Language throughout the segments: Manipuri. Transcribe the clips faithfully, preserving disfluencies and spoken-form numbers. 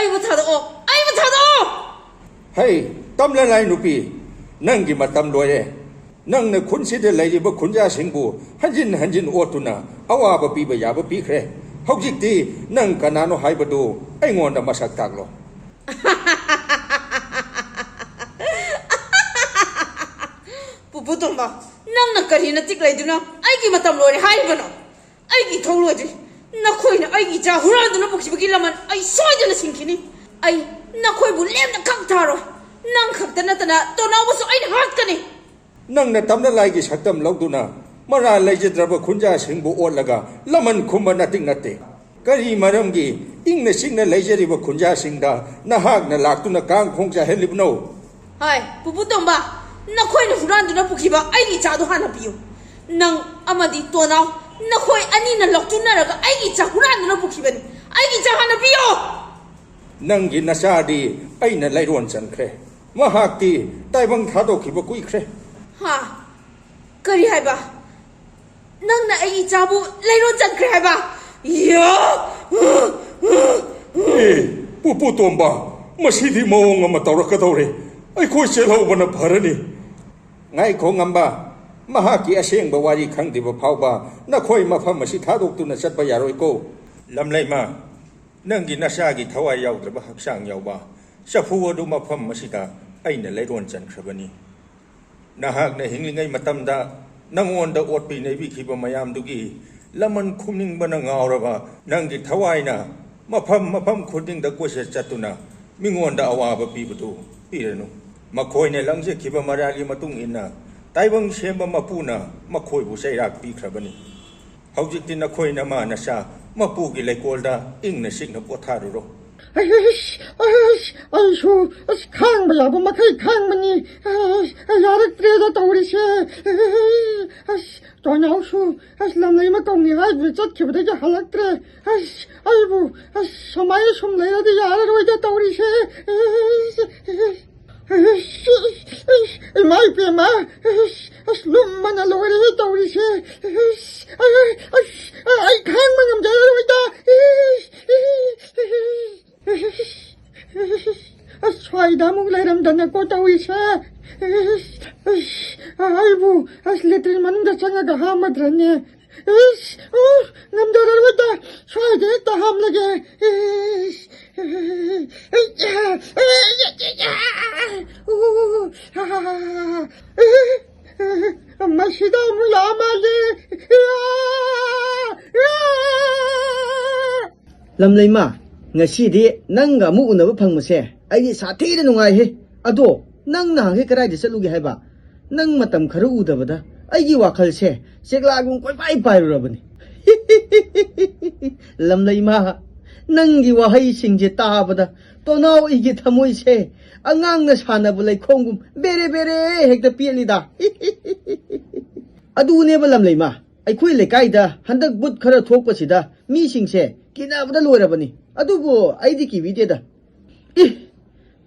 ꯑꯩꯕꯨ ꯊꯥꯗꯣꯛꯑꯣ! ꯑꯩꯕꯨ ꯊꯥꯗꯣꯛꯑꯣ! ꯍꯩ, ꯇꯝꯂꯂꯥꯏ ꯅꯨꯄꯤ, ꯅꯪꯒꯤ ꯃꯇꯝ ꯂꯣꯏꯔꯦ꯫ ꯅꯪꯅ ꯈꯨꯟꯁꯤꯗ ꯂꯩꯔꯤꯕ ꯈꯨꯟꯖꯥꯁꯤꯡꯕꯨ ꯍꯟꯖꯤꯟ ꯍꯟꯖꯤꯟ ꯑꯣꯠꯇꯨꯅ ꯑꯋꯥꯕ ꯄꯤꯕ ꯌꯥꯕ ꯄꯤꯈ꯭ꯔꯦ꯫ ꯍꯧꯖꯤꯛꯇꯤ ꯅꯪ ꯀꯅꯥꯅꯣ ꯍꯥꯏꯕꯗꯨ ꯑꯩꯉꯣꯟꯗ ꯃꯁꯛ ꯇꯥꯛꯂꯣ꯫ ꯄꯨꯄꯨ ꯇꯣꯝꯕ, ꯅꯪꯅ ꯀꯔꯤ ꯅꯇꯤꯛ ꯂꯩꯗꯨꯅ ꯑꯩꯒꯤ ꯃꯇꯝ ꯂꯣꯏꯔꯦ ꯍꯥꯏꯔꯤꯕꯅꯣ? ꯑꯩꯒꯤ ꯊꯧ ꯂꯣꯏꯗ꯭ꯔꯤ꯫ ꯅꯈꯣꯏꯅ ꯑꯩꯒꯤ ꯏꯆꯥ ꯍꯨꯔꯥꯟꯗꯨꯅ ꯄꯨꯈꯤꯕꯒꯤ ꯂꯃꯟ ꯑꯩ ꯁꯣꯏꯗꯅ ꯁꯤꯡꯈꯤꯅꯤ꯫ ꯑꯩ ꯅꯈꯣꯏꯕꯨ ꯂꯦꯝꯅ ꯈꯛ ꯊꯥꯔꯣꯏ꯫ ꯅꯪ ꯈꯛꯇ ꯅꯠꯇꯅ ꯇꯣꯅꯥꯎꯕꯁꯨ ꯑꯩꯅ ꯍꯥꯠꯀꯅꯤ꯫ ꯅꯪꯅ ꯇꯝꯅ ꯂꯥꯏꯒꯤ ꯁꯛꯇꯝ ꯂꯧꯗꯨꯅ ꯃꯔꯥꯜ ꯂꯩꯖꯗ꯭ꯔꯕ ꯈꯨꯟꯖꯥꯁꯤꯡꯕꯨ ꯑꯣꯠꯂꯒ ꯂꯃꯟ ꯈꯨꯝꯕ ꯅꯇꯤꯛ ꯅꯠꯇꯦ꯫ ꯀꯔꯤ ꯃꯔꯝꯒꯤ ꯏꯪꯅ ꯆꯤꯛꯅ ꯂꯩꯖꯔꯤꯕ ꯈꯨꯟꯖꯥꯁꯤꯡꯗ ꯅꯍꯥꯛꯅ ꯂꯥꯛꯇꯨꯅ ꯀꯥꯡ ꯈꯣꯡ ꯆꯥꯏꯍꯜꯂꯤꯕꯅꯣ? ꯍꯣꯏ, ꯄꯨꯄꯨ ꯇꯣꯝꯕ, ꯅꯈꯣꯏꯅ ꯍꯨꯔꯥꯟꯗꯨꯅ ꯄꯨꯈꯤꯕ ꯑꯩꯒꯤ ꯏꯆꯥꯗꯣ ꯍꯥꯟꯅ ꯄꯤꯌꯨ꯫ ꯅꯪ ꯑꯃꯗꯤ ꯇꯣꯅꯥꯎ, ꯅꯈꯣꯏ ꯑꯅꯤꯅ ꯂꯧꯇꯨꯅꯔꯒ ꯑꯩꯒꯤ ꯏꯆꯥ ꯍꯨꯔꯥꯟꯗꯨꯅ ꯄꯨꯈꯤꯕꯅꯤ꯫ ꯑꯩꯒꯤ ꯏꯆꯥ ꯍꯥꯟꯅ ꯄꯤꯌꯣ! ꯅꯪꯒꯤ ꯅꯆꯥꯗꯤ ꯑꯩꯅ ꯂꯩꯔꯣꯟ ꯆꯟꯈ꯭ꯔꯦ꯫ ꯃꯍꯥꯛꯇꯤ ꯇꯥꯏꯕꯪ ꯊꯥꯗꯣꯛꯈꯤꯕ ꯀꯨꯏꯈ꯭ꯔꯦ꯫ ꯍꯥ? ꯀꯔꯤ ꯍꯥꯏꯕ? ꯅꯪꯅ ꯑꯩꯒꯤ ꯏꯆꯥꯕꯨ ꯂꯩꯔꯣꯟ ꯆꯟꯈ꯭ꯔꯦ ꯍꯥꯏꯕ? ꯌꯥ! ꯑꯦ, ꯄꯨꯄꯨ ꯇꯣꯝꯕ, ꯃꯁꯤꯗꯤ ꯃꯑꯣꯡ ꯑꯃ ꯇꯧꯔꯛꯀꯗꯧꯔꯦ꯫ ꯑꯩꯈꯣꯏ ꯆꯦꯜꯍꯧꯕꯅ ꯐꯔꯅꯤ꯫ ꯉꯥꯏꯈꯣ ꯉꯝꯕ, ꯃꯍꯥꯛꯀꯤ ꯑꯁꯦꯡꯕ ꯋꯥꯔꯤ ꯈꯪꯗ꯭ꯔꯤꯕ ꯐꯥꯎꯕ ꯅꯈꯣꯏ ꯃꯐꯝ ꯑꯁꯤ ꯊꯥꯗꯣꯛꯇꯨꯅ ꯆꯠꯄ ꯌꯥꯔꯣꯏꯀꯣ꯫ ꯂꯝꯂꯩꯃ, ꯅꯪꯒꯤ ꯅꯆꯥꯒꯤ ꯊꯋꯥꯏ ꯌꯥꯎꯗ꯭ꯔꯕ ꯍꯛꯆꯥꯡ ꯌꯥꯎꯕ ꯆꯐꯨ ꯑꯗꯨ ꯃꯐꯝ ꯑꯁꯤꯗ ꯑꯩꯅ ꯂꯩꯔꯣꯟ ꯆꯟꯈ꯭ꯔꯕꯅꯤ꯫ ꯅꯍꯥꯛꯅ ꯍꯤꯡꯂꯤꯉꯩ ꯃꯇꯝꯗ ꯅꯉꯣꯟꯗ ꯑꯣꯠꯄꯤ ꯅꯩꯕꯤꯈꯤꯕ ꯃꯌꯥꯝꯗꯨꯒꯤ ꯂꯃꯟ ꯈꯨꯝꯅꯤꯡꯕꯅ ꯉꯥꯎꯔꯕ ꯅꯪꯒꯤ ꯊꯋꯥꯏꯅ ꯃꯐꯝ ꯃꯐꯝ ꯈꯨꯗꯤꯡꯗ ꯀꯣꯏꯆꯠ ꯆꯠꯇꯨꯅ ꯃꯤꯉꯣꯟꯗ ꯑꯋꯥꯕ ꯄꯤꯕꯗꯨ ꯄꯤꯔꯅꯨ꯫ ꯃꯈꯣꯏꯅ ꯂꯪꯖꯈꯤꯕ ꯃꯔꯥꯜꯒꯤ ꯃꯇꯨꯡ ꯏꯟꯅ ꯇꯥꯏꯕꯪ ꯁꯦꯝꯕ ꯃꯄꯨꯅ ꯃꯈꯣꯏꯕꯨ ꯆꯩꯔꯥꯛ ꯄꯤꯈ꯭ꯔꯕꯅꯤ꯫ ꯍꯧꯖꯤꯛꯇꯤ ꯅꯈꯣꯏ ꯅꯃꯥ ꯅꯆꯥ ꯃꯄꯨꯒꯤ ꯂꯩꯀꯣꯜꯗ ꯏꯪꯅ ꯆꯤꯛꯅ ꯄꯣꯊꯥꯔꯨꯔꯣ꯫ ꯑꯁ, ꯑꯁ, ꯑꯩꯁꯨ, ꯑꯁ, ꯈꯥꯡꯕ ꯌꯥꯕ ꯃꯈꯩ ꯈꯥꯡꯕꯅꯤ꯫ ꯑꯁ, ꯌꯥꯔꯛꯇ꯭ꯔꯦꯗ ꯇꯧꯔꯤꯁꯦ꯫ ꯑꯁ, ꯇꯣꯅꯥꯎꯁꯨ, ꯑꯁ, ꯂꯝꯂꯩ ꯃꯇꯧꯅꯤ ꯍꯥꯏꯗꯨꯅ ꯆꯠꯈꯤꯕꯗꯒꯤ ꯍꯜꯂꯛꯇ꯭ꯔꯦ꯫ ꯑꯁ, ꯑꯩꯕꯨ, ꯑꯁ, ꯁꯨꯃꯥꯏꯅ ꯁꯨꯝ ꯂꯩꯔꯗꯤ ꯌꯥꯔꯔꯣꯏꯗ ꯇꯧꯔꯤꯁꯦ꯫ ꯑꯁ, ꯑꯁ, ꯑꯁ, ꯏꯃꯥ ꯏꯕꯦꯝꯃ, ꯑꯁ, ꯑꯁ, ꯂꯨꯝꯕꯅ ꯂꯣꯏꯔꯦ ꯇꯧꯔꯤꯁꯦ꯫ ꯑꯁ, ꯑꯁ, ꯑꯁ, ꯑꯩ ꯈꯥꯡꯕ ꯉꯝꯖꯔꯔꯣꯏꯗ꯫ ꯑꯁ, ꯑꯁ, ꯑꯁ, ꯑꯩꯗ ꯑꯃꯨꯛ ꯂꯩꯔꯝꯗꯅꯀꯣ ꯇꯧꯔꯤꯁꯦ꯫ ꯏꯁ, ꯏꯁ, ꯑꯩꯕꯨ ꯑꯁ ꯂꯦꯇ꯭ꯔꯤꯟ ꯃꯅꯨꯡꯗ ꯆꯪꯉꯒ ꯍꯥꯝꯃꯗ꯭ꯔꯅꯦ? ꯏꯁ, ꯑꯣ, ꯉꯝꯖꯔꯔꯣꯏꯗ꯫ ꯁ꯭ꯋꯥꯏꯗ ꯍꯦꯛꯇ ꯍꯥꯝꯂꯒꯦ꯫ ꯏꯁ, ꯑꯣ, ꯃꯁꯤꯗ ꯑꯃꯨꯛ ꯂꯥꯛꯑ ꯃꯥꯜꯂꯦ꯫ ꯂꯝꯂꯩꯃ, ꯉꯁꯤꯗꯤ ꯅꯪꯒ ꯑꯃꯨꯛ ꯎꯅꯕ ꯐꯪꯕꯁꯦ ꯑꯩꯗꯤ ꯁꯥꯊꯤꯅ ꯅꯨꯡꯉꯥꯏꯍꯦ꯫ ꯑꯗꯣ ꯅꯪ ꯅꯍꯥꯟꯈꯩ ꯀꯗꯥꯏꯗ ꯆꯠꯂꯨꯒꯦ ꯍꯥꯏꯕ? ꯅꯪ ꯃꯇꯝ ꯈꯔ ꯎꯗꯕꯗ ꯑꯩꯒꯤ ꯋꯥꯈꯜꯁꯦ ꯆꯦꯛꯂꯥꯒꯨꯝ ꯀꯣꯏꯄꯥꯏ ꯄꯥꯏꯔꯨꯔꯕꯅꯤ꯫ ꯂꯝꯂꯩꯃ, ꯅꯪꯒꯤ ꯋꯥꯍꯩꯁꯤꯡꯁꯦ ꯇꯥꯕꯗ ꯇꯣꯅꯥꯎ ꯑꯩꯒꯤ ꯊꯃꯣꯏꯁꯦ ꯑꯉꯥꯡꯅ ꯁꯥꯟꯅꯕ ꯂꯩꯈꯣꯝꯒꯨꯝ ꯕꯦꯔꯦ ꯕꯦꯔꯦ ꯍꯦꯛꯇ ꯄꯦꯠꯂꯤꯗ꯫ ꯑꯗꯨꯅꯦꯕ ꯂꯝꯂꯩꯃ, ꯑꯩꯈꯣꯏ ꯂꯩꯀꯥꯏꯗ ꯍꯟꯗꯛ ꯕꯨꯠ ꯈꯔ ꯊꯣꯛꯄꯁꯤꯗ ꯃꯤꯁꯤꯡꯁꯦ ꯀꯤꯅꯕꯗ ꯂꯣꯏꯔꯕꯅꯤ꯫ ꯑꯗꯨꯕꯨ ꯑꯩꯗꯤ ꯀꯤꯕꯤꯗꯦꯗ꯫ ꯏ,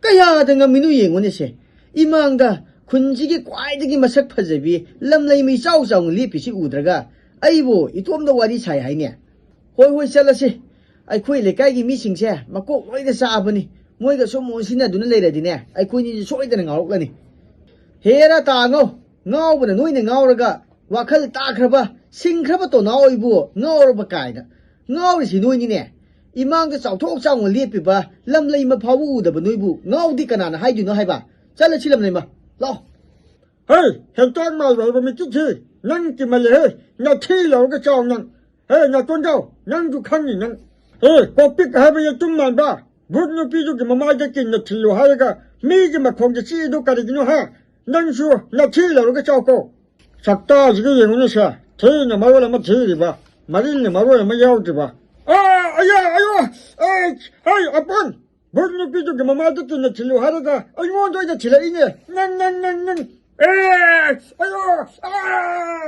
ꯀꯌꯥꯗ ꯉꯝꯃꯤꯅꯣ ꯌꯦꯡꯉꯨꯅꯦꯁꯦ꯫ ꯏꯃꯥꯡꯗ ꯈꯨꯟꯁꯤꯒꯤ ꯈ꯭ꯋꯥꯏꯗꯒꯤ ꯃꯁꯛ ꯐꯖꯕꯤ ꯂꯝꯂꯩꯃ ꯏꯆꯥꯎ ꯆꯥꯎꯅ ꯂꯦꯞꯄꯤꯁꯤ ꯎꯗ꯭ꯔꯒ ꯑꯩꯕꯨ ꯏꯇꯣꯝꯗ ꯋꯥꯔꯤ ꯁꯥꯏ ꯍꯥꯏꯅꯦ꯫ ꯍꯣꯏ, ꯍꯣꯏ, ꯆꯠꯂꯁꯤ꯫ ꯑꯩꯈꯣꯏ ꯂꯩꯀꯥꯏꯒꯤ ꯃꯤꯁꯤꯡꯁꯦ ꯃꯀꯣꯛ ꯂꯣꯏꯅ ꯆꯥꯛꯑꯕꯅꯤ꯫ ꯃꯣꯏꯒ ꯁꯨꯝ ꯑꯣꯟꯁꯤꯟꯅꯗꯨꯅ ꯂꯩꯔꯗꯤꯅꯦ, ꯑꯩꯈꯣꯏꯅꯤꯁꯦ ꯁꯣꯏꯗꯅ ꯉꯥꯎꯔꯛꯂꯅꯤ꯫ ꯍꯦꯔꯥ ꯇꯥꯉꯧ, ꯉꯥꯎꯕꯅ ꯅꯣꯏꯅ ꯉꯥꯎꯔꯒ, ꯋꯥꯈꯜ ꯇꯥꯈ꯭ꯔꯕ, ꯁꯤꯡꯈ꯭ꯔꯕ ꯇꯣꯅꯥꯎ ꯑꯩꯕꯨ ꯉꯥꯎꯔꯕ ꯀꯥꯏꯅ꯫ ꯉꯥꯎꯔꯤꯁꯤ ꯅꯣꯏꯅꯤꯅꯦ꯫ ꯏꯃꯥꯡꯗ ꯆꯥꯎꯊꯣꯛ ꯆꯥꯎꯅ ꯂꯦꯞꯄꯤꯕ ꯂꯝꯂꯩꯃ ꯐꯥꯎꯕ ꯎꯗꯕ ꯅꯣꯏꯕꯨ ꯉꯥꯎꯗꯤ ꯀꯅꯥꯅ ꯍꯥꯏꯗꯣꯏꯅꯣ ꯍꯥꯏꯕ? ꯆꯠꯂꯁꯤ ꯂꯝꯂꯩꯃ, ꯂꯥꯛꯑꯣ꯫ ꯍꯦ, ꯍꯦꯟꯇꯥꯛ ꯃꯥꯜꯂꯨ ꯍꯥꯏꯕ ꯃꯤꯆꯤꯛꯁꯤ, ꯅꯪ ꯀꯤꯃꯜꯂꯦ ꯍꯦ, ꯅꯊꯤ ꯂꯧꯔꯒ ꯆꯥꯎ ꯅꯪ꯫ ꯍꯦ, ꯅꯥꯇꯣꯟꯖꯥꯎ, ꯅꯪꯁꯨ ꯈꯪꯉꯤ ꯅꯪ꯫ ꯍꯦ, ꯀꯣꯄꯤꯛ ꯍꯥꯏꯕ ꯌꯦꯇꯨꯝ ꯃꯥꯟꯕ, ꯚꯨꯠ ꯅꯨꯄꯤꯗꯨꯒꯤ ꯃꯃꯥꯏꯗ ꯀꯤꯟꯅ ꯊꯤꯜꯂꯨ ꯍꯥꯏꯔꯒ ꯃꯤꯒꯤ ꯃꯈꯣꯡꯗ ꯆꯤꯛꯏꯗꯨ ꯀꯔꯤꯒꯤꯅꯣ ꯍꯥ? ꯅꯪꯁꯨ ꯅꯊꯤ ꯂꯧꯔꯒ ꯆꯥꯎꯀꯣ꯫ ꯁꯛꯇꯥꯁꯤꯒ ꯌꯦꯡꯉꯨꯅꯦꯁꯦ, ꯊꯤꯅ ꯃꯔꯣꯜ ꯑꯃ ꯊꯤꯔꯤꯕ, ꯃꯔꯤꯜꯅ ꯃꯔꯣꯜ ꯑꯃ ꯌꯥꯎꯗ꯭ꯔꯤꯕ꯫ ꯑꯥ, ꯑꯌꯥ, ꯑꯌꯣ, ꯑꯩ, ꯍꯩ, ꯑꯄꯟ! ꯚꯨꯠ ꯅꯨꯄꯤꯗꯨꯒꯤ ꯃꯃꯥꯏꯗ ꯀꯤꯟꯅ ꯊꯤꯜꯂꯨ ꯍꯥꯏꯔꯒ ꯑꯩꯉꯣꯟꯗ ꯑꯣꯏꯅ ꯊꯤꯜꯂꯛꯏꯅꯦ꯫ ꯅꯪ, ꯅꯪ, ꯅꯪ, ꯅꯪ꯫ ꯑꯦ! ꯑꯌꯣ! ꯑꯥ!